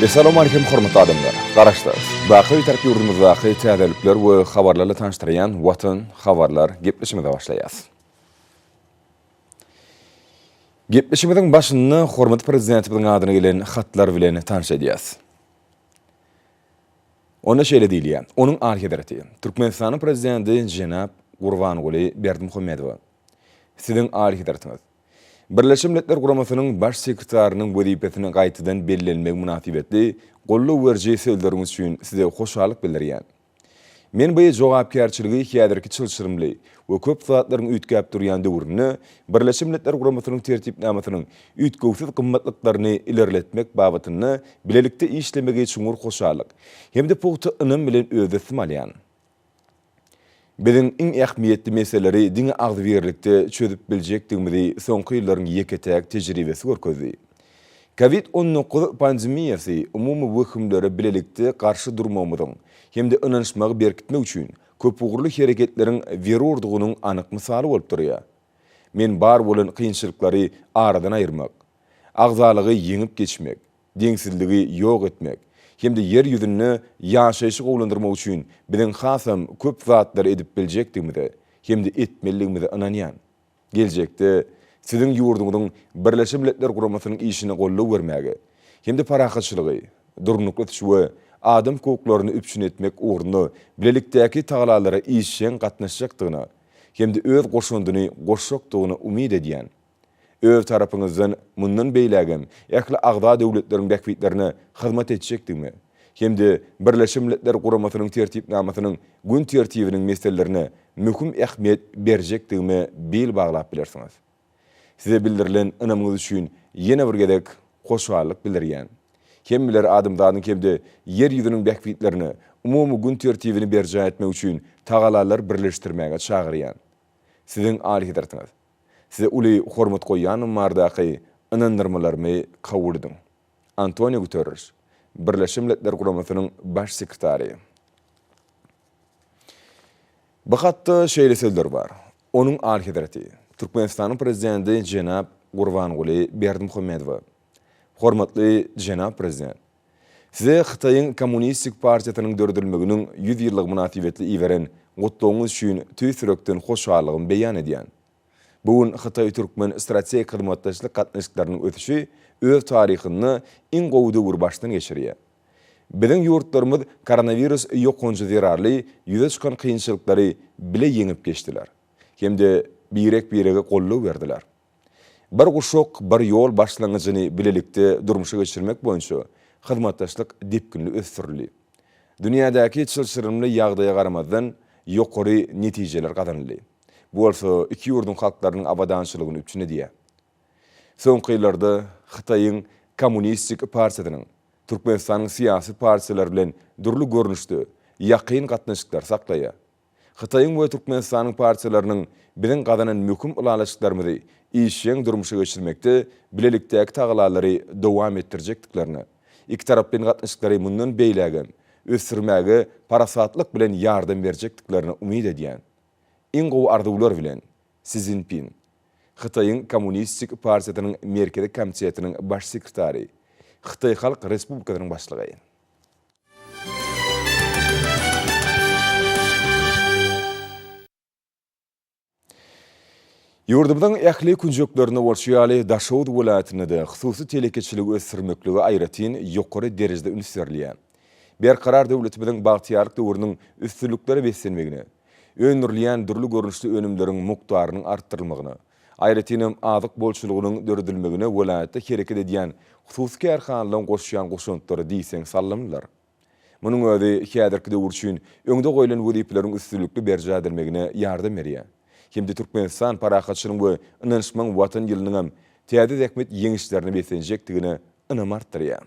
Essalawmaleýkim hormatly adamlar! Garaşsyz, baky Bitarap ýurdumyzdaky täzelikler we habarlarla tanyşdyrýan Watan habarlar gepleşigimize başlaýas. Gepleşigimiziň başynda hormatly Prezidentimiziň adyna gelen hatlar bilen tanyş edýäs. Onda şeýle diýilýär, Onuň Alyhezreti, Türkmenistanyň Prezidenti jenap Gurbanguly Berdimuhamedowa, Siziň Alyhezretiňiz, Birleşen Milletler Guramasynyň Baş sekretarynyň wezipesine gaýtadan bellenilmegi mynasybetli goldaw beriji sözleriňiz üçin Size hoşallyk bildirýän. Men bu jogapkärçiligi häzirki çylşyrymly we köp zatlaryň üýtgäp durýan döwründe Birleşen Milletler Guramasynyň Tertipnamasynyň üýtgewsiz gymmatlyklaryny ilerletmek babatynda bilelikde işlemegi çuňňur hoşallyk hem-de pugta ynam bilen öz üstüme alýan. Biziň iň ähmiýetli meseleleri diňe agzybirlikde çözüp biljekdigimizi soňky ýyllaryň ýeke-täk tejribesi görkezdi. Covid 19 pandemiýasy umumy wehimlere bilelikde garşy durmagymyzyň hem-de ynanyşmagy berkitmek üçin köpugurly hereketleriň zerurdygynyň anyk mysaly bolup durýar. Men bar bolan kynçylyklary aradan aýyrmak, agzalygy ýeňip geçmek, deňsizligi ýok etmek hem-de ýer ýüzünde ýaşaýşy gowulandyrmak üçin biziň hasam köp zatlary edip biljekdigimize hem-de etmelidigimize ynanýan. Geljekde Siziň ýurduňyzyň Birleşen Milletler Guramasynyň işine goldaw bermäge hem-de parahatçylygy, durnukly ösüşi we adam hukuklaryny üpjün etmek ugrunda bilelikdäki tagalalara işjeň gatnaşjakdygyna hem-de öz goşandyny goşjakdygyna umyt edýän. Öz tarapyňyzdan mundan beýlägem ähli agza döwletleriň bähbitlerine hyzmat etjekdigime hem-de Birleşen Milletler Guramasynyň Tertipnamasynyň gün tertibiniň meselelerine möhüm ähmiýet berjekdigime bil baglap bilersiňiz. Size bildirilen ynamyňyz üçin ýene bir gezek hoşallyk bildirýän. Hemmeleri adamzadyň hem-de Ýer ýüzüniň bähbitlerine umumy gün tertibini berjaý etmek üçin tagalalary birleşdirmäge çagyrýan. Siziň Alyhezretiňiz! Size uly hormat goýýanym baradaky ynandyrmalarymy kabul ediň. Antonio Guterriş, Birleşen Milletler Guramasynyň Baş sekretary. Bu hatda şeýle sözler bar, Onuň Alyhezreti, Türkmenistanyň Prezidenti jenap Gurbanguly Berdimuhamedowa. Hormatly jenap Prezident! Size Hytaýyň Kommunistik partiýasynyň döredilmeginiň 100 ýyllygy mynasybetli iberen gutlagyňyz üçin tüýs ýürekden hoşallygymy beýan edýän. Bu gün hytaý-türkmen strategik hyzmatdaşlyk gatnaşyklarynyň ösüşi öz taryhynda iň gowy döwri başdan geçirýär. Biziň ýurtlarymyz koronawirus ýokanjy zerarly ýüze çykan kynçylyklary bile ýeňip geçdiler hem-de birek-birege goldaw berdiler. Bir guşak, bir ýol başlangyjyny bilelikde durmuşa geçirmek boýunça hyzmatdaşlyk depginli ösdürildi. Dünýädäki çylşyrymly ýagdaýa garamazdan, ýokary netijeler gazanyldy. Bu bolsa iki ýurduň halklarynyň abadançylygyny üpjün edýär. Soňky ýyllarda Hytaýyň Kommunistik partiýasynyň Türkmenistanyň syýasy partiýalary bilen dürli görnüşde ýakyn gatnaşyklary saklaýar. Hytaýyň we Türkmenistanyň partiýalarynyň biziň gazanan möhüm ylalaşyklarymyzy işjeň durmuşa geçirmekde bilelikdäki tagallalary dowam etdirjekdiklerine, ikitaraplaýyn gatnaşyklary mundan beýlägem ösdürmäge parasatlyk bilen ýardam berjekdiklerine umyt edýän. Iň gowy arzuwlar bilen, Si Szinpin, Hytaýyň Kommunistik partiýasynyň Merkezi komitetiniň Baş sekretary, Hytaý Halk Respublikasynyň Başlygy. Ýurdumyzyň ähli künjeklerinde bolşy ýaly, Daşoguz welaýatynda-da hususy telekeçiligi ösdürmeklige aýratyn ýokary derejede üns berilýär. Berkarar döwletimiziň bagtyýarlyk döwrüniň üstünliklere beslenmegine, öndürilýän dürli görnüşli önümleriň mukdarynyň artdyrylmagyna, aýratynam azyk bolçulygynyň döredilmegine welaýatda hereket edýän hususy kärhanalaryň goşýan goşantlary diýseň saldamlydyr. Munuň özi häzirki döwür üçin öňde goýlan wezipeleriň üstünlikli berjaý edilmegine ýardam berýär hem-de Türkmenistan parahatçylygyň we ynanyşmagyň Watan ýylynyňam täze zähmet ýeňişlerine beslenjekdigine ynam artdyrýar.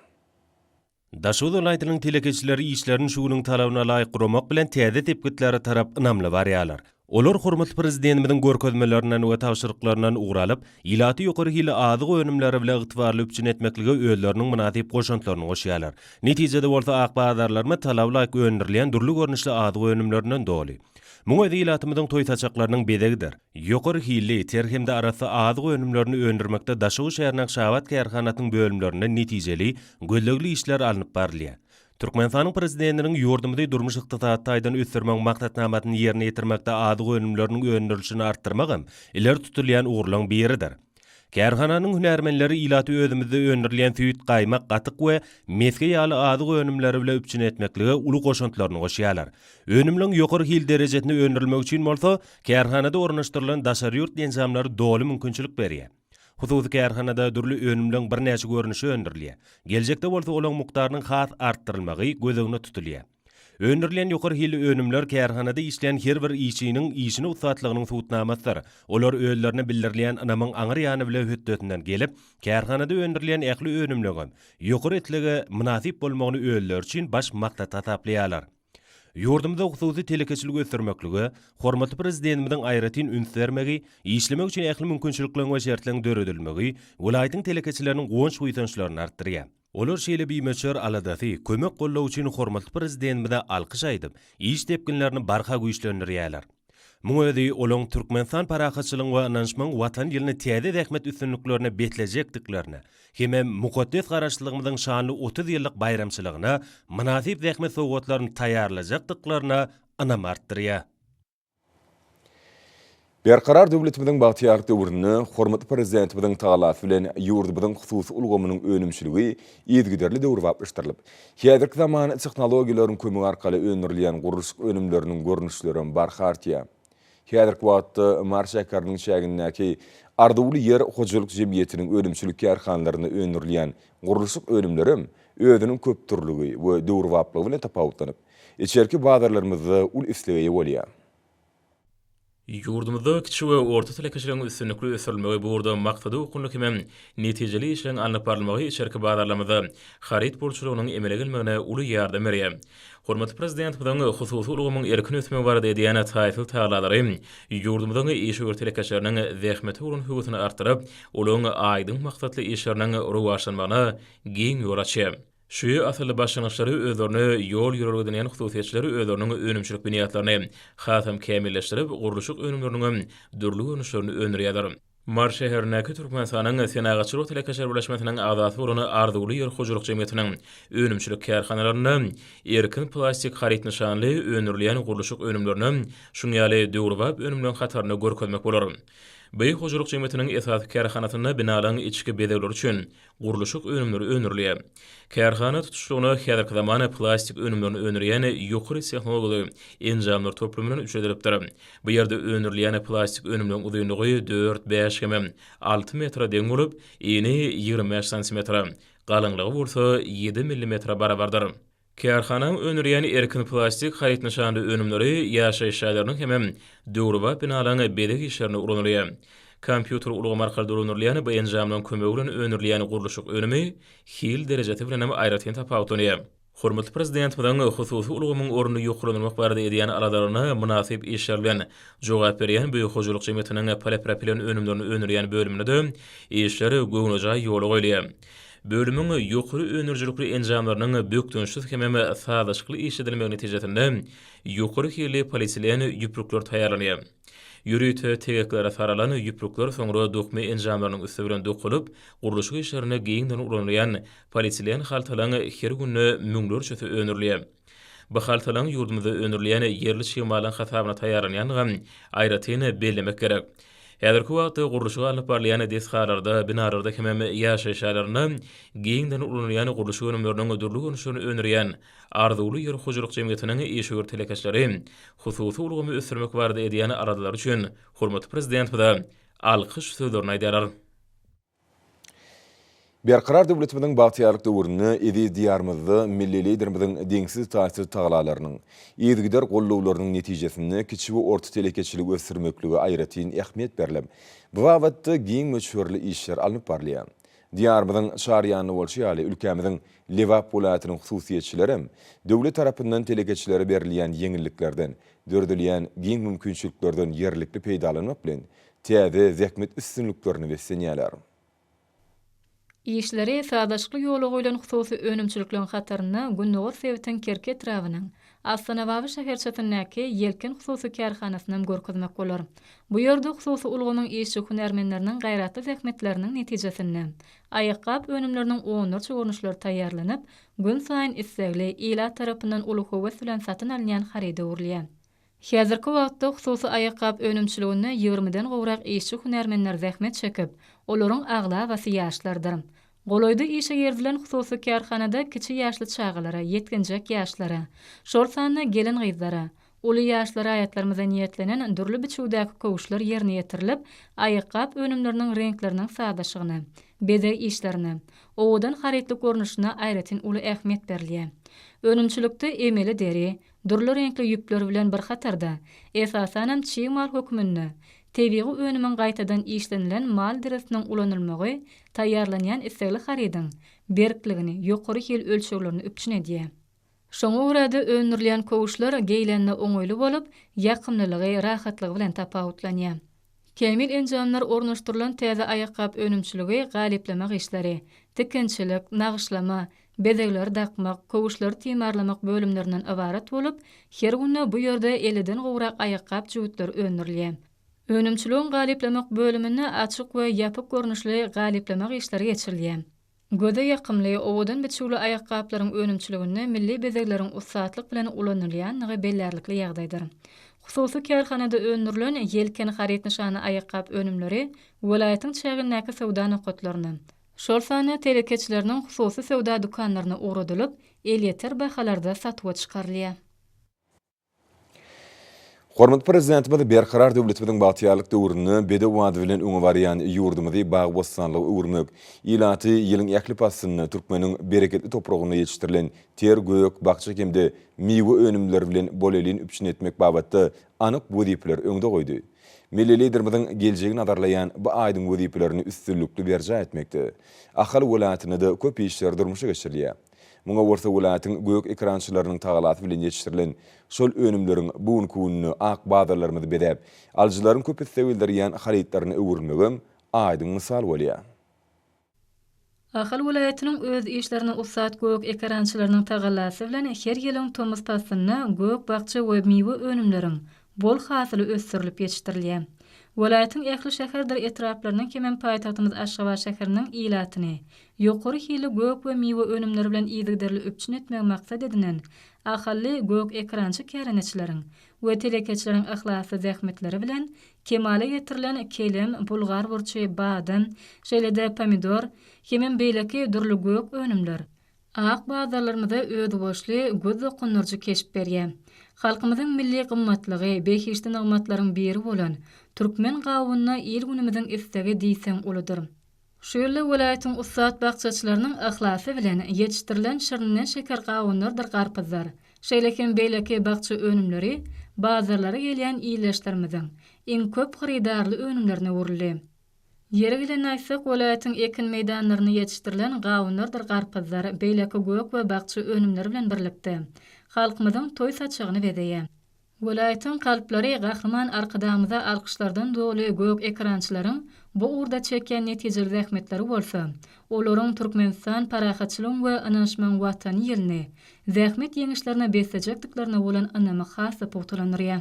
Daşoguz welaýatynyň telekeçileri işlerini şu günüň talabyna laýyk guramak bilen täze sepgitlere tarap ynamly barýarlar. Olar hormatly Prezidentimiziň görkezmelerinden we tabşyryklaryndan ugur alyp, ilaty ýokary hilli azyk önümleri bilen ygtybarly üpjün etmeklige özleriniň mynasyp goşantlaryny goşýarlar. Netijede bolsa ak bazarlarymyz talaba laýyk öndürilýän dürli görnüşli azyk önümlerinden doly. Muň özi ilatymyzyň toý saçaklarynyň bezegidir. Ýokary hilli, ter hem-de arassa azyk önümlerini öndürmekde Daşoguz şäheriniň Akşabat kärhanasynyň bölümlerinde netijeli, gözlegli işler alnyp barylýar. Türkmenistanyň Prezidentiniň ýurdumyzy durmuş-ykdysady taýdan ösdürmegiň maksatnamasyny ýerine ýetirmekde azyk önümleriniň öndürilişini artdyrmak hem ileri tutulýan ugurlaryň biridir. Kärhananyň hünärmenleri ilaty özümizde öndürilýän süýt, gaýmak, gatyk we mesge ýaly azyk önümleri bile üpjün etmeklige uly goşantlaryny goşýarlar. Önümleň ýokary hil derejesinde öndürilmegi üçin bolsa, kärhanada ornaşdyrylan daşary ýurt enjamlary doly mümkinçilik berýär. Hususy kärhanada dürli önümleň birnäçe görnüşi öndürilýär. Geljekde bolsa olaň mukdarynyň has artdyrylmagy göz öňünde tutulýar. Öndürilýän ýokary hilli önümler kärhanada işleýän her bir işçiniň işine ussatlygynyň subutnamasydyr. Olar özlerine bildirilýän ynamyň aňry ýany bile hötdesinden gelip, kärhanada öndürilýän ähli önümleňem ýokary islege mynasyp bolmagyny özleri üçin baş maksat hasaplaýarlar. Ýurdumyzda hususy telekeçiligi ösdürmeklige hormatly Prezidentimiziň aýratyn üns bermegi, işlemek üçin ähli mümkinçilikleriň we şertleriň döredilmegi welaýatyň telekeçileriniň guwanç-buýsançlaryny artdyrýar. Olar şeýle bimöçber aladasy, kömek-goldawy üçin hormatly Prezidentimize alkyş aýdyp, iş depginlerini barha güýçlendirýärler. Muň özi olaň Türkmenistan parahatçylygyň we ynanyşmagyň Watany ýylyny täze zähmet üstünliklerine beslejekdiklerine hemem mukaddes Garaşsyzlygymyzyň şanly 30 ýyllyk baýramçylygyna mynasyp zähmet sowgatlaryny taýýarlajakdyklaryna ynam artdyrýar. Berkarar döwletimiziň bagtyýarlyk döwründe hormatly Prezidentimiziň tagallasy bilen ýurdumyzyň hususy ulgamynyň önümçiligi yzygiderli döwrebaplaşdyrylyp, häzirki zaman tehnologiýalaryň kömegi arkaly öndürilýän gurluşyk önümleriniň görnüşlerem barha artýar. Häzirki wagtda Mary şäheriniň çägindäki Arzuwly ýer hojalyk jemgyýetiniň önümçilik kärhanalarynda öndürilýän gurluşyk önümlerem özüniň köpdürlügi we döwrebaplygy bilen tapawutlanyp, içerki bazarlarymyzda uly islege eýe bolýar. Ýurdumyzda kiçi we orta telekeçiligiň üstünlikli ösdürilmegi, bu ugurda maksada okgunly hemem netijeli işleriň alnyp barylmagy içerki bazarlarymyzda haryt bolçulygynyň emele gelmegine uly ýardam berýär. Hormatly Prezidentimiziň hususy ulgamyň erkin ösmegi barada edýän taýsyz tagallalary ýurdumyzyň işewür telekeçileriniň zähmete bolan höwesini artdyryp, olaryň aýdyň maksatly işleriniň rowaçlanmagyna giň ýol açýar. Şu asylly başlangyçlary özlerine ýol-ýörelge edinýän hususyýetçiler özleriniň önümçilik binýatlaryny hasam kämilleşdirip, gurluşyk önümleriniňem dürli görnüşlerini öndürýärler. Mary şäherindäki Türkmenistanyň Senagatçylar we telekeçiler birleşmesiniň agzasy bolan Arzuwly ýer hojalyk jemgyýetiniň önümçilik kärhanalarynda Erkin plastik haryt nyşanly öndürilýän gurluşyk önümlerini şuň ýaly döwrebap önümleriň hatarynda görkezmek bolar. Bu hojalyk jemgyýetiniň esasy kärhanasynda binalaryň içki bezegleri üçin gurluşyk önümleri öndürilýär. Kärhana tutuşlygyna häzirki zaman plastik önümlerini öndürýän ýokary tehnologiýaly enjamlar toplumy bilen üpjün edilipdir. Bu ýerde öndürilýän plastik önümleriň uzynlygy dört, bäş hem alty metre deň bolup, ini 25 santimetre, galyňlygy bolsa ýedi millimetre barabardyr. Kärhananyň öndürýän Erkin plastik haryt nyşanly önümleri ýaşaýyş jaýlarynyň hemem döwrebap binalaryň bezeg işlerinde ulanylýar. Kompýuter ulgamy arkaly dolandyrylýan bu enjamlaryň kömegi bilen öndürilýän gurluşyk önümi hil derejesi bilenem aýratyn tapawutlanýar. Hormatly Prezidentimiziň hususy ulgamyň ornuny ýokarlandyrmak barada edýän aladalaryna mynasyp işler bilen jogap berýän bu hojalyk jemgyýetiniň polipropilen önümlerini öndürýän bölüminde-de işler göwnejaý ýola goýulýar. Bölümiň ýokary öndürijilikli enjamlarynyň bökdençsiz hemem sazlaşykly işledilmegi netijesinde ýokary hilli polietilen ýüplükler taýýarlanýar. Ýörite tegeklere saralan ýüplükler soňra dokma enjamlarynyň üsti bilen dokalyp, gurluşyk işlerinde giňden ulanylýan polietilen haltalaryň her günde müňlerçesi öndürilýär. Bu haltalaryň ýurdumyzda öndürilýän ýerli çig malyň hasabyna taýýarlanýandygy aýratyn bellemek gerek. Häzirki wagtda gurluşygy alnyp barylýan desgalarda, binalarda hemem ýaşaýyş jaýlarynda giňden ulanylýan gurluşyk önümleriniň dürli görnüşlerini öndürýän Arzuwly ýer hojalyk jemgyýetiniň işewür telekeçileri hususy ulgamy ösdürmek barada edýän aladalary üçin hormatly Prezidentimize alkyş sözlerini aýdýarlar. Berkarar döwletimiziň bagtyýarlyk döwründe eziz Diýarymyzda milli Liderimiziň deňsiz-taýsyz tagalalarynyň, yzygider gollawlarynyň netijesinde kiçi we orta telekeçiligi ösdürmeklige aýratyn ähmiýet berlip, bu babatda giň möçberli işler alnyp barylýar. Diýarymyzyň çar ýanynda bolşy ýaly, ülkämiziň Lebap welaýatynyň hususyýetçilerem döwlet tarapyndan telekeçilere berilýän ýeňilliklerden, döredilýän giň mümkinçiliklerden ýerlikli peýdalanmak bilen, täze zähmet üstünliklerine beslenýärler. Işleri sazlaşykly ýola goýlan hususy önümçilikleriň hatarynda gündogar sebitiň Kerki etrabynyň. Astanababa şäherçesindäki Ýelken hususy kärhanasynam görkezmek bolar. Bu ýerde hususy ulgamyň işçi-hünärmenleriniň gaýratly zähmetleriniň netijesinde, aýakgap önümleriniň onlarça görnüşleri taýýarlanyp, günsaýyn islegli, ilat tarapyndan uly höwes bilen satyn alynýan haryda öwrülýär. Häzirki wagtda hususy aýakgap önümçiliginde ýigrimiden gowrak işçi-hünärmenler zähmet çekip, olaryň aglabasy ýaşlardyr. Golaýda işe girizilen hususy kärhanada kiçi ýaşly çagalara, ýetginjek ýaşlara, şol sanda gelin-gyzlara, uly ýaşly raýatlarymyza niýetlenen dürli biçüwdäki köwüşler ýerine ýetirilip, aýakgap önümleriniň reňkleriniň sazlaşygyna, bezeg işlerine, owadan harytlyk görnüşine aýratyn uly ähmiýet berilýär. Önümçilikde emeli deri, Dürli reňkli ýüpler bilen bir hatarda, esasanam çig mal hökmünde, tebigy önümiň gaýtadan işlenilen mal derisiniň ulanylmagy taýýarlanýan islegli harydyň berkligini, ýokary hil ölçeglerini üpjün edýär. Şoňa görä-de öndürilýän köwüşler geýlende oňaýly bolup, ýakymlylygy, rahatlygy bilen tapawutlanýar. Kämil enjamlar ornaşdyrylan täze aýakgap önümçiligi galyplamak işleri, tikinçilik, nagyşlama, bezegleri dakmak, köwüşleri timarlamak bölümlerinden ybarat bolup, her günde bu ýerde elliden gowrak aýakgap jübütleri öndürilýär. Önümçiligiň galyplamak bölüminde açyk we ýapyk görnüşli galyplamak işleri geçirilýär. Göze ýakymly, owadan biçüwli aýakgaplaryň önümçiliginde milli bezegleriň ussatlyk bilen ulanylýandygy bellärlikli ýagdaýdyr. Hususy kärhanada öndürilen Ýelken haryt nyşanly aýakgap önümleri welaýatyň çägindäki söwda nokatlaryna, şol sanda telekeçileriniň hususy söwda dükanlaryna ugradylyp, elýeter bahalarda satuwa çykarylýar. Hormatly Prezidentimiz Berkarar döwletimiziň bagtyýarlyk döwründe bedew bady bilen öňe barýan ýurdumyzy bagy-bossanlyga öwürmek, ilaty ýylyň ähli paslynda türkmeniň bereketli topragynda ýetişdirilen ter gök, bakja hem-de miwe önümleri bilen bolelin üpjün etmek babatda anyk wezipeleri öňde goýdy. Milli Liderimiziň geljegi nazarlaýan bu aýdyň wezipelerini üstünlikli berjaý etmekde Ahal welaýatynda-da köp işler durmuşa geçirilýär. Muňa bolsa welaýatyň gök ekrançylarynyň tagallasy bilen ýetişdirilen şol önümleriň bu günki günde ak bazarlarymyzy bezäp, alyjylaryň köp isleg bildirýän harytlaryna öwrülmegem aýdyň mysal bolýar. Ahal welaýatynyň öz işlerine ussat gök ekerançylarynyň tagallasy bilen her ýylyň tomus paslynda gök-bakja we miwe önümleriň bol hasyly ösdürilip ýetişdirilýär. Welaýatyň ähli şäherdir etraplarynyň hemem paýtagtymyz Aşgabat şäheriniň ilatyny ýokary hilli gök we miwe önümleri bilen yzygiderli üpjün etmegi maksat edinen ahally gök ekrançy kärendeçileriň we telekeçileriň yhlasly zähmetleri bilen kemala getirilen kelem, bulgar burçy, badam, şeýle-de pomidor hemem beýleki dürli gök önümler ak bazarlarymyza özboluşly göz dokundyryjy keşp berýär. Halkymyzyň milli gymmatlygy, behişdi nygmatlaryň biri bolan türkmen gawunyna il-günümiziň islegi diýseň uludyr. Şu ýylda welaýatyň ussat bakjaçylarynyň yhlasy bilen ýetişdirilen şirinden şeker gawunlardyr garpyzlar, şeýle hem beýleki bakja önümleri bazarlara gelýän ildeşlerimiziň iň köp hyrydarly önümlerine öwrüldi. Ýeri gelende aýtsak, welaýatyň ekin meýdanlarynda ýetişdirilen gawunlardyr garpyzlar beýleki gök we bakja önümleri bilen birlikde, halkymyzyň toý saçagyny bezeýär. Welaýatyň kalplary Gahryman Arkadagymyza alkyşlardan doly gök ekrançylaryň bu ugurda çekýän netijeli zähmetleri bolsa, olaryň Türkmenistan parahatçylygyň we ynanyşmagyň Watany ýylyny zähmet ýeňişlerine beslejekdiklerine bolan ynamy has-da pugtalandyrýar.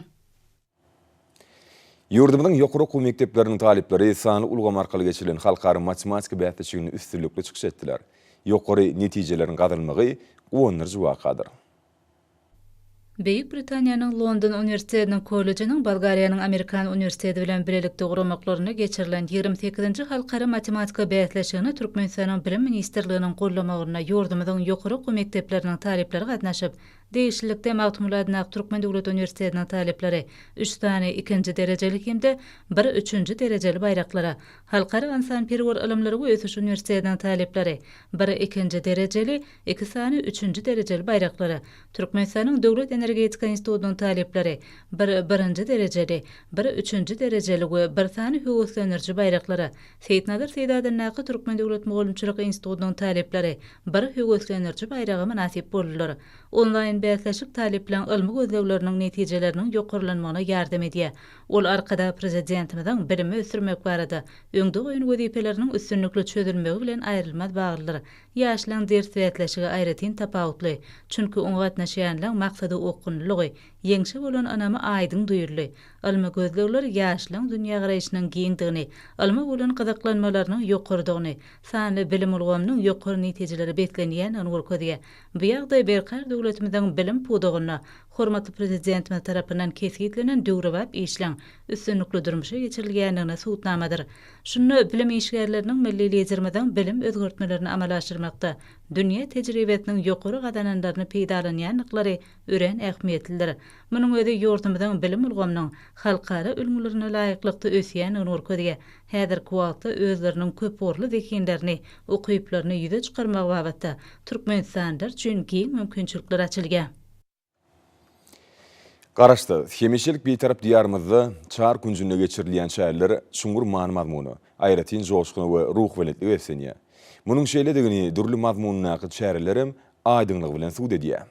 Ýurdumyzyň ýokary okuw mekdepleriniň talyplary sanly ulgam arkaly geçirilen halkara matematika bäsleşiginde üstünlikli çykyş etdiler. Ýokary netijeleriň gazanylmagy guwandyryjy wakadyr. Beýik Britaniýanyň London uniwersitetiniň kollejiniň Bolgariýanyň Amerikan uniwersiteti bilen bilelikde guramaklarynda geçirilen ýigrimi sekizinji halkara matematika bäsleşigine Türkmenistanyň Bilim ministrliginiň gollamagynda ýurdumyzyň ýokary okuw mekdepleriniň talyplary gatnaşyp, degişlilikde Magtymguly adyndaky Türkmen döwlet uniwersitetiniň talyplary üç sany ikinji derejeli hem-de bir üçünji derejeli baýraklara, Halkara ynsanperwer ylymlary we ösüş uniwersitetiniň talyplary bir ikinji derejeli, iki sany üçünji derejeli baýraklara, Türkmenistanyň Döwlet energetika institutynyň talyplary bir birinji derejeli, bir üçünji derejeli we bir sany höweslendiriji baýraklara, Seýitnazar Seýdi adyndaky Türkmen döwlet mugallymçylyk institutynyň talyplary bir höweslendiriji baýraga mynasyp boldular. Onlaýn. geçirilýän bäsleşik talyplaryň ylmy gözlegleriniň netijeleriniň ýokarlanmagyna ýardam edýär. Ol Arkadag Prezidentimiziň bilimi ösdürmek barada öňde goýan wezipeleriniň üstünlikli çözülmegi bilen aýrylmaz baglydyr. Ýaşlaryň ders bäsleşigi aýratyn tapawutly. Çünki oňa gatnaşýanlaryň maksada okgunlylygy, ýeňşe bolan ynamy aýdyň duýuldy. Ylmy gözlegler ýaşlaryň dünýägaraýşynyň giňdigini, ylma bolan gyzyklanmalarynyň ýokarydygyny, sanly bilim ulgamynyň ýokary netijelere beslenýändigini görkezýär. Bu ýagdaý Berkarar döwletimiziň bilim pudagynda hormatly Prezidentimiz tarapyndan kesgitlenen döwrebap işleň üstünlikli durmuşa geçirilýändigine subutnamadyr. Şunda bilim işgärleriniň milli Liderimiziň bilim özgertmelerini amala aşyrmakda dünýä tejribesiniň ýokary gazananlaryny peýdalanýandyklary örän ähmiýetlidir. Munuň özi ýurdumyzyň bilim ulgamynyň halkara ülňülerine laýyklykda ösýändigini görkezýär. Häzirki wagtda özleriniň köpugurly zehinlerini, ukyplaryny ýüze çykarmak babatda türkmenistanlylar üçin giň mümkinçilikler açylýar. Garaşsyz, hemişelik Bitarap Diýarymyzda çar künjünde geçirilýän çäreler çuňňur many-mazmuna, aýratyn joşguna we ruhubelentlige beslenýär. Munuň şeýledigini dürli mazmundaky çärelerem aýdyňlygy bilen subut edýär.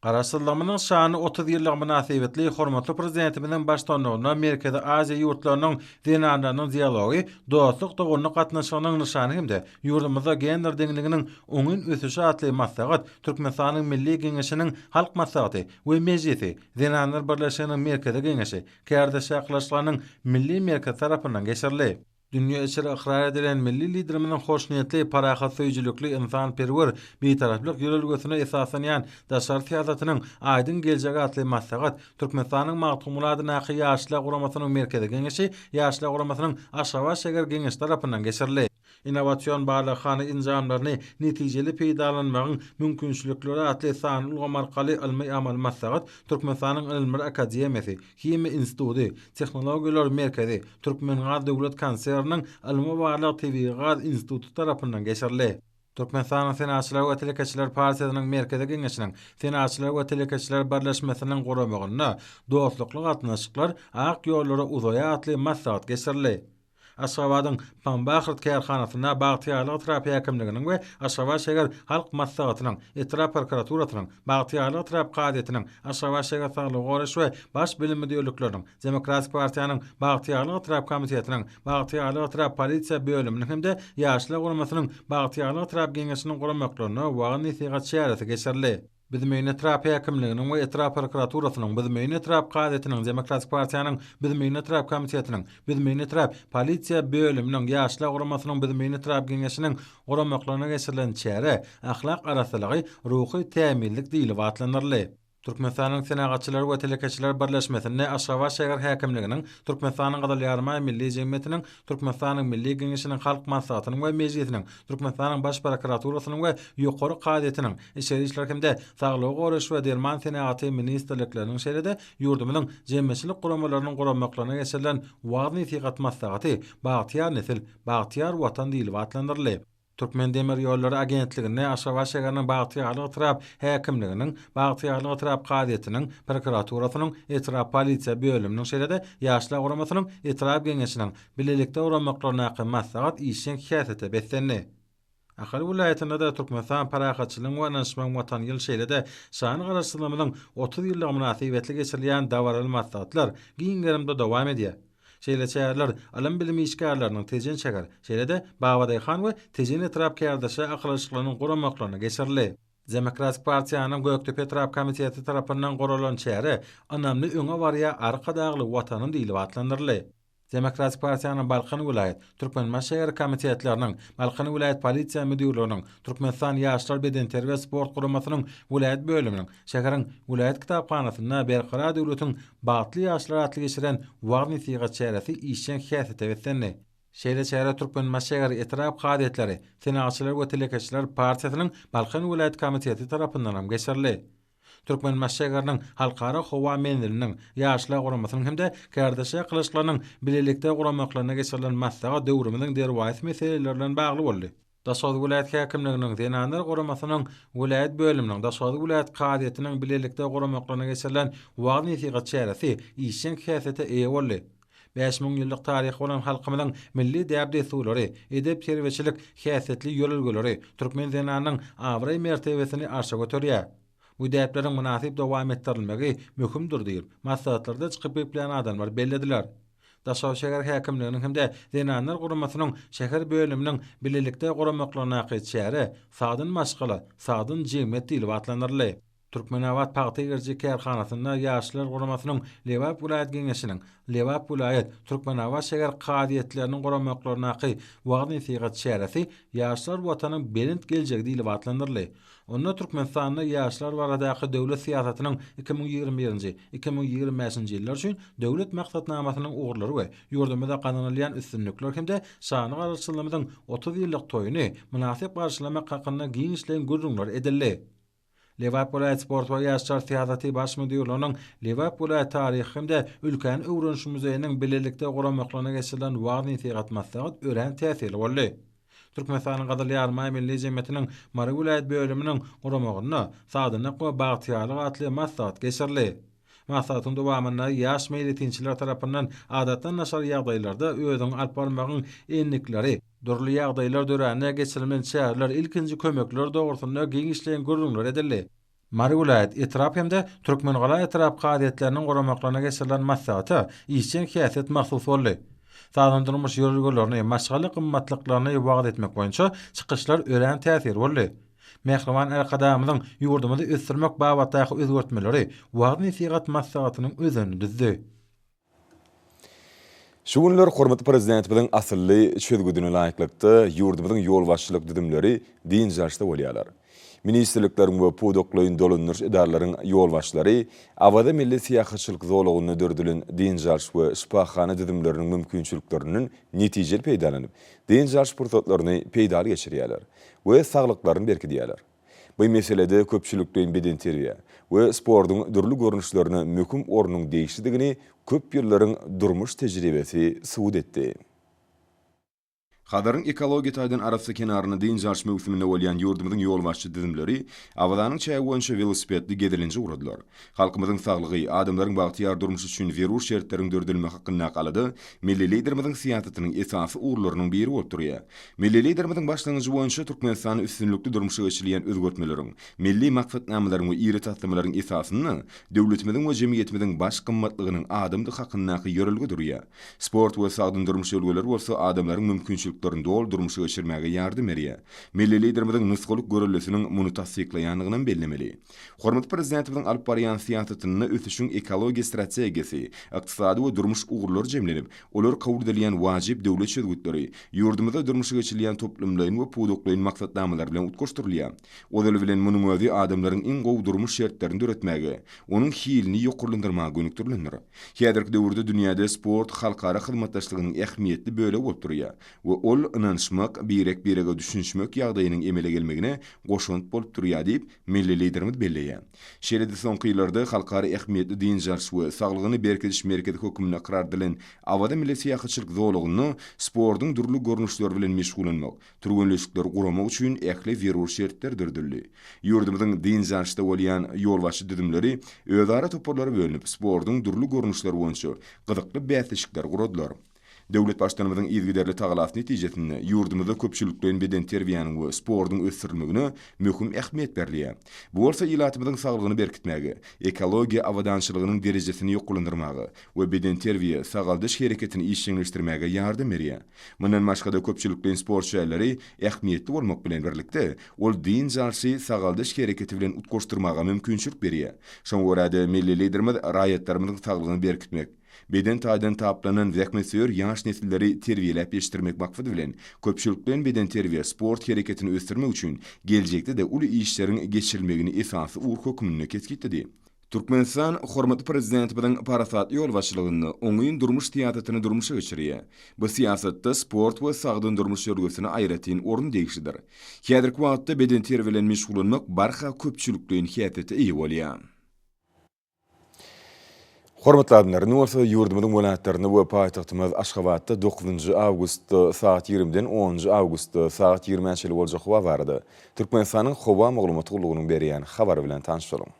Garaşsyzlygymyzyň şanly 30 ýyllygy mynasybetli hormatly Prezidentimiziň baştutanlygynda Merkezi Aziýa ýurtlarynyň zenanlarynyň dialogy dostluk-doganlyk gatnaşygynyň nyşany hem-de ýurdumyzda gender deňliginiň oňyn ösüşi atly maslahat Türkmenistanyň Milli Geňeşiniň Halk Maslahaty we Mejlisi, Zenanlar birleşiginiň Merkezi Geňeşi, Kärdeşler arkalaşyklarynyň Milli merkezi tarapyndan geçirildi. Dünýä içre ykrar edilen milli Liderimiziň hoşniýetli, parahatsöýüjilikli, ynsanperwer Bitaraplyk ýörelgesine esaslanýan daşary syýasatynyň aýdyň geljegi atly maslahat Türkmenistanyň Magtymguly adyndaky Ýaşlar guramasynyň Merkezi Geňeşi, Ýaşlar guramasynyň Aşgabat şäger Geňeşi tarapyndan geçirildi. Innowasion barlaghana enjamlaryny netijeli peýdalanmagyň mümkinçilikleri atly sanly ulgam arkaly ylmy-amaly maslahat Türkmenistanyň Ylymlar akademiýasy, Himiýa instituty, Tehnologiýalar merkezi, Türkmengaz döwlet konserniniň Ylmy-barlag tebigy gaz instituty tarapyndan geçirildi. Türkmenistanyň Senagatçylar we telekeçiler partiýasynyň Merkezi Geňeşiniň Senagatçylar we telekeçiler birleşmesiniň guramagynda Dostlukly gatnaşyklar ak ýollara uzaýar atly maslahat geçirildi. Aşgabadyň Pambahyrt kärhanasynda Bagtyýarlyk etrap häkimliginiň we Aşgabat şäher Halk Maslahatynyň, etrap prokuraturasynyň, Bagtyýarlyk etrap kazyýetiniň, Aşgabat şäher saglygy goraýyş we Baş bilim müdirlikleriniň, Demokratik partiýanyň Bagtyýarlyk etrap komitetiniň, Bagtyýarlyk etrap polisiýa bölüminiň hem-de Ýaşlar guramasynyň Bagtyýarlyk etrap Geňeşiniň guramaklarynda wagyz-nesihat çäresi geçirildi. Büzmeýin etrap häkimliginiň we etrap prokuraturasynyň, Büzmeýin etrap kazyýetiniň, Demokratik partiýanyň Büzmeýin etrap komitetiniň, Büzmeýin etrap polisiýa bölüminiň, Ýaşlar guramasynyň Büzmeýin etrap Geňeşiniň guramaklarynda geçirilen çäre Ahlak arassalygy, ruhy tämizlik diýlip atlandyryldy. Türkmenistanyň Senagatçylar we telekeçiler birleşmesinde Aşgabat şäher häkimliginiň, Türkmenistanyň Gyzyl Ýarymaý Milli jemgyýetiniň, Türkmenistanyň Milli Geňeşiniň Halk Maslahatynyň we Mejlisiniň, Türkmenistanyň Baş prokuraturasynyň we Ýokary kazyýetiniň, Içeri işler hem-de Saglygy goraýyş we derman senagaty ministrlikleriniň şeýle-de ýurdumyzyň jemgyýetçilik guramalarynyň guramaklarynda geçirilen wagyz-nesihat maslahaty Bagtyýar nesil, bagtyýar Watan diýlip atlandyryldy. Türkmendemirýollary agentliginde Aşgabat şäheriniň Bagtyýarlyk etrap häkimliginiň, Bagtyýarlyk etrap kazyýetiniň, prokuraturasynyň, etrap polisiýa bölüminiň şeýle-de Ýaşlar guramasynyň etrap Geňeşiniň bilelikde guramaklaryndaky maslahat işjeň häsiýete beslendi. Ahal welaýatynda-da Türkmenistan parahatçylygyň we ynanyşmagyň Watany ýyly şeýle-de şanly Garaşsyzlygymyzyň 30 ýyllygy mynasybetli geçirilýän dabaraly maslahatlar giň gerimde dowam edýär. Şeýle çäreler ylym-bilim işgärleriniň Tejen şäher, şeýle-de Babadaýhan we Tejen etrap kärdeşler arkalaşyklarynyň guramaklarynda geçirildi. Demokratik partiýanyň Gökdepe etrap komiteti tarapyndan guralan çäre Ynamly öňe barýar Arkadagly Watanym diýlip atlandyryldy. Demokratik partiýanyň Balkan welaýat, Türkmenbaşy şäher komitetleriniň, Balkan welaýat polisiýa müdirliginiň, Türkmenistan Ýaşlar bedenterbiýe-sport guramasynyň welaýat bölüminiň, şäheriň welaýat kitaphanasynda Berkarar döwletiň bagtly ýaşlary atly geçiren wagyz-nesihat çäresi işjeň häsiýete beslendi. Şeýle çäre Türkmenbaşy şäher, etrap kazyýetleri, Senagatçylar we telekeçiler partiýasynyň Balkan welaýat komiteti tarapyndan hem geçirildi. Türkmenbaşy şäheriniň Halkara howa menziliniň, Ýaşlar guramasynyň hem-de Kärdeşler arkalaşyklarynyň bilelikde guramaklarynda geçirilen maslahat döwrümiziň derwaýys meseleleri bilen bagly boldy. Daşoguz welaýat häkimliginiň, Zenanlar guramasynyň welaýat bölüminiň, Daşoguz welaýat kazyýetiniň bilelikde guramaklarynda geçirilen wagyz-nesihat çäresi işjeň häsiýete eýe boldy. 5000 ýyllyk taryhy bolan halkymyzyň milli däp-dessurlary, edep-terbiýeçilik häsiýetli ýörelgeleri türkmen zenanynyň abraý-mertebesini arşa göterýär. Bu däpleriň mynasyp dowam etdirilmegi möhümdir diýip, maslahatlarda çykyp geplän adamlar bellediler. Daşoguz şäher häkimliginiň hem-de Zenanlar guramasynyň şäher bölüminiň bilelikde guramaklaryndaky çäre Sagdyn maşgala, sagdyn jemgyýet diýlip atlandyryldy. Türkmenabat pagta egriji kärhanasynda Ýaşlar guramasynyň Lebap welaýat Geňeşiniň, Lebap welaýat, Türkmenabat şäher kazyýetleriniň guramaklaryndaky wagyz-nesihat çäresi Ýaşlar Watanyň belent geljegi diýlip atlandyryldy. Onda Türkmenistanda ýaşlar baradaky döwlet syýasatynyň 2021-nji, 2025-nji ýyllar üçin Döwlet maksatnamasynyň ugurlary we ýurdumyzda gazanylýan üstünlikler hem-de şanly Garaşsyzlygymyzyň 30 ýyllyk toýuny mynasyp garşylamak hakynda giňişleýin gürrüňler edildi. Lebap welaýat sport we ýaşlar syýasaty baş müdirliginiň Lebap welaýat taryhy hem-de ülkäni öwreniş muzeýiniň bilelikde guramaklygyna geçirilen wagyz-nesihat maslahat örän täsirli boldy. Türkmenistanyň Gyzyl Ýarymaý Milli jemgyýetiniň Mary welaýat bölüminiň guramagynda Sagdynlyk we bagtyýarlyk atly maslahat geçirildi. Maslahatyň dowamynda ýaş meýletinçiler tarapyndan adatdan daşary ýagdaýlarda özüňi alyp barmagyň endikleri, dürli ýagdaýlar dörände geçirilmeli çäreler, ilkinji kömekler dogrusynda giňişleýin gürrüňler edildi. Mary welaýat, etrap hem-de Türkmengala etrap kazyýetleriniň guramaklarynda geçirilen maslahata işjeň häsiýet mahsus boldy. Sagdyn durmuş ýörelgelerini, maşgala gymmatlyklaryny wagyz etmek boýunça çykyşlar örän täsirli boldy. Mähriban Arkadagymyzyň ýurdumyzy ösdürmek babatdaky özgertmeleri wagyz-nesihat maslahatynyň özenini düzdi. Şu günler hormatly Prezidentimiziň asylly çözgüdine laýyklykda, ýurdumyzyň ýolbaşçylyk düzümleri dynç alşda bolýarlar. Ministrlikleriň we pudaklaýyn dolandyryş edaralaryň ýolbaşçylary Awaza milli syýahatçylyk zolagynda döredilen dynç alyş we şypahana düzümleriniň mümkinçiliklerinden netijeli peýdalanyp, dynç alyş pursatlaryny peýdaly geçirýärler we saglyklaryny berkidýärler. Bu meselede köpçülikleýin bedenterbiýä we sportuň dürli görnüşlerine möhüm ornuň degişlidigini köp ýyllaryň durmuş tejribesi subut etdi. Hazaryň ekologiýa taýdan arassa kenarynda dynç alyş möwsüminde bolýan ýurdumyzyň ýolbaşçy düzümleri Awazanyň çägi boýunça welosipedli gezelenje ugradylar. Halkymyzyň saglygy, adamlaryň bagtyýar durmuşy üçin zerur şertleriň döredilmegi hakyndaky alada Milli Liderimiziň syýasatynyň esasy ugurlarynyň biri bolup durýar. Milli Liderimiziň başlangyjy boýunça Türkmenistanda üstünlikli durmuşa geçirilýän özgertmeleriň, milli maksatnamalaryň we iri taslamalaryň esasynda döwletimiziň we jemgyýetimiziň baş gymmatlygynyň adamdygy hakyndaky ýörelge durýar. Sport we sagdyn durmuş ýörelgeleri bolsa adamlaryň mümkinçiliklerini doly durmuşa geçirmäge ýardam berýär. Milli Liderimiziň nusgalyk göreldesiniň muny tassyklaýandygynam bellemeli. Hormatly Prezidentimiziň alyp barýan syýasatynda ösüşiň ekologiýa strategiýasy, ykdysady we durmuş ugurlary jemlenip, olar kabul edilýän wajyp döwlet çözgütleri, ýurdumyzda durmuşa geçirilýän toplumlaýyn we pudaklaýyn maksatnamalar bilen utgaşdyrylýar. Ozaly bilen, munuň özi adamlaryň iň gowy durmuş şertlerini döretmäge, onuň hilini ýokarlandyrmaga gönükdirilendir. Häzirki döwürde dünýäde sport halkara hyzmatdaşlygynyň ähmiýetli bölegi bolup durýar we ol ynanyşmak, birek-birege düşünişmek ýagdaýynyň emele gelmegine goşant bolup durýar diýip, Milli Liderimiz belleýär. Şeýle-de soňky ýyllarda halkara ähmiýetli dynç alyş we saglygyny berkidiş merkezi hökmünde ykrar edilen Awaza milli syýahatçylyk zolagynda sportuň dürli görnüşleri bilen meşgullanmak, türgenleşikleri guramak üçin ähli zerur şertler döredildi. Ýurdumyzyň dynç alşda bolýan ýolbaşçy düzümleri özara toparlara bölünip, sportuň dürli görnüşleri boýunça gyzykly bäsleşikleri guradylar. Döwlet Baştutanymyzyň yzygiderli tagalasy netijesinde, ýurdumyzda köpçülikleýin bedenterbiýäniň we sportuň ösdürilmegine möhüm ähmiýet berilýär. Bu bolsa ilatymyzyň saglygyny berkitmäge, ekologiýa abadançylygynyň derejesini ýokarlandyrmaga we bedenterbiýe, sagaldyş hereketini işjeňleşdirmäge ýardam berýär. Mundan başga-da, köpçülikleýin sport çäreleri ähmiýetli bolmak bilen birlikde, ol dynç alşy sagaldyş hereketi bilen utgaşdyrmaga mümkinçilik berýär. Şoňa görä-de, milli Liderimiz raýatlarymyzyň saglygyny berkitmek, Beden taýdan taplanan zähmetsöýer ýaş nesilleri terbiýeläp ýetişdirmek maksady bilen, köpçülikleýin bedenterbiýe, sport hereketini ösdürmek üçin geljekde-de uly işleriň geçirilmegini esasy ugur hökmünde kesgitledi. Türkmenistan hormatly Prezidentimiziň parasatly ýolbaşçylygynda oňyn durmuş syýasatyny durmuşa geçirýär. Bu syýasatda sport we sagdyn durmuş ýörelgesine aýratyn orun degişlidir. Häzirki wagtda bedenterbiýe bilen meşgullanmak barha köpçülikleýin häsiýete eýe bolýar. Hormatly adamlar, indi bolsa ýurdumyzyň welaýatlarynda we paýtagtymyz Aşgabatda dokuzynjy awgustda sagat ýigrimiden onunjy awgustda sagat ýigrimä çenli boljak howa barada Türkmenistanyň Howa maglumat gullugynyň berýän habary bilen tanyş boluň.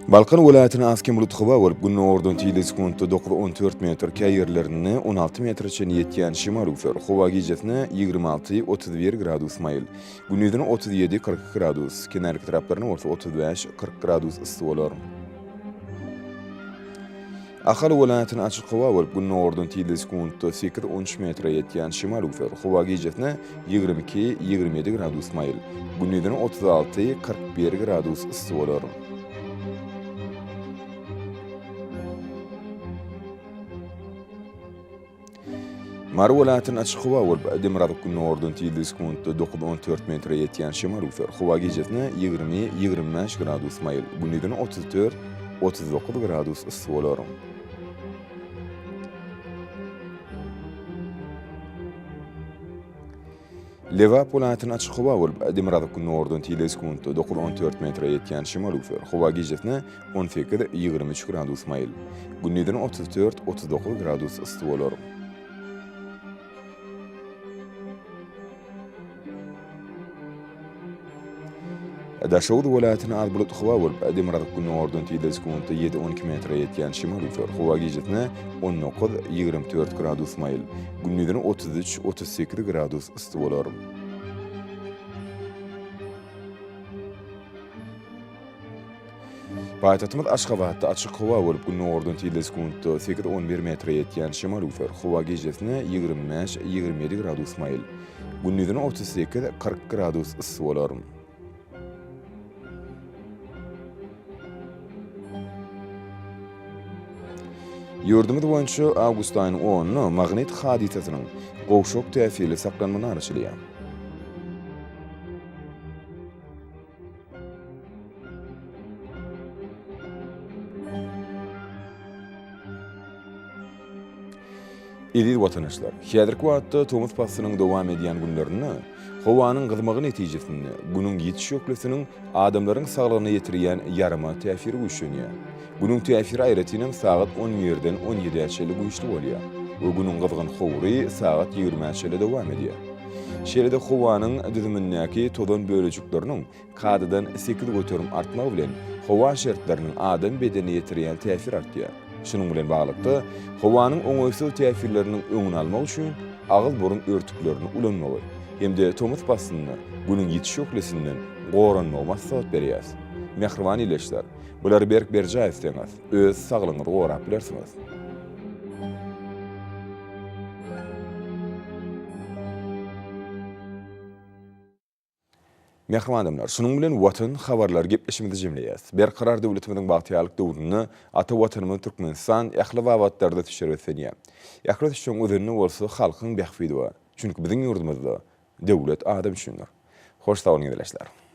Balkan welaýatynda az-kem bulut howa bolup, gündogardan tizligi sekuntda dokuz, 14 metr, käý ýerlerinde 16 metre çenli ýetýän şemal öwser. Howa gijesine 26, 31 gradus maýyl, gündizine 37, 42 gradus, kenarki etraplarynda bolsa 35, 40 gradus yssy bolar. Ahal welaýatynda açyk howa bolup, gündogardan tizligi sekuntda sekiz, on üç metre ýetýän şemal öwser. Howa gijesine 22, 27 gradus maýyl, gündizine 36, 41 gradus yssy bolar. Mary welaýatynda açyk howa bolup, demirgazyk-gündogardan tizligi sekuntda dokuz, 14 metre ýetýän şemal öwser. Howa gijesine 20, 25 gradus maýyl, gündizine 34, 39 gradus yssy bolar. Lebap welaýatynda açyk howa bolup, demirgazyk-gündogardan tizligi sekuntda dokuz, 14 metre ýetýän şemal öwser. Howa gijesine 18, 23 gradus maýyl, gündizine 34, 39 gradus yssy bolar. Daşoguz welaýatynda az bulutly howa bolup, demirgazyk-gündogardan tizligi sekuntda ýedi, 12 metre ýetýän şemal öwser. Howa gijesine 19, 24 gradus maýyl, gündizine 33, 38 gradus yssy bolar. Paýtagtymyz Aşgabatda açyk howa bolup, gündogardan tizligi sekuntda sekiz, on bir metre ýetýän şemal öwser. Howa gijesine 25, 27 gradus maýyl, gündizine 38, 40 gradus yssy bolar. Ýurdumyz boýunça awgust aýynyň onuna magnit hadysasynyň gowşak täsirli saklanmagyna garaşylýar. Eziz watandaşlar, häzirki wagtda tomus paslynyň dowam edýän günlerinde howanyň gyzmagy netijesinde Günüň ýiti şöhlesiniň adamlaryň saglygyna ýetirýän ýaramaz täsiri güýçlenýär. Günüň täsiri aýratynam sagat on birden on ýedä çenli güýçli bolýar we Günüň gyzgyn howry sagat ýigrimä çenli dowam edýär. Şeýle-de howanyň düzümindäki tozan bölejikleriniň kadadan 8% artmagy bilen howa şertleriniň adam bedenine ýetirýän täsiri artýar. Şunuň bilen baglylykda, howanyň oňaýsyz täsirleriniň öňüni almak üçin agyz-burun örtüklerini ulanmagy hem-de tomus paslynda Günüň ýiti şöhlesinden goranmagy maslahat berýäris. Mähriban ildeşler, bulary berk berjaý etseňiz, öz saglygyňyzy gorap bilersiňiz. Mähriban adamlar, şunuň bilen Watan habarlary gepleşigimizi jemleýäris. Berkarar döwletimiziň bagtyýarlyk döwründe ata Watanymyz Türkmenistan ähli babatlarda ösüşlere beslenýär. Ähli ösüşiň özeninde bolsa halkyň bähbidi bar. Çünki biziň ýurdumyzda döwlet adam üçindir. Hoş sag boluň ildeşler.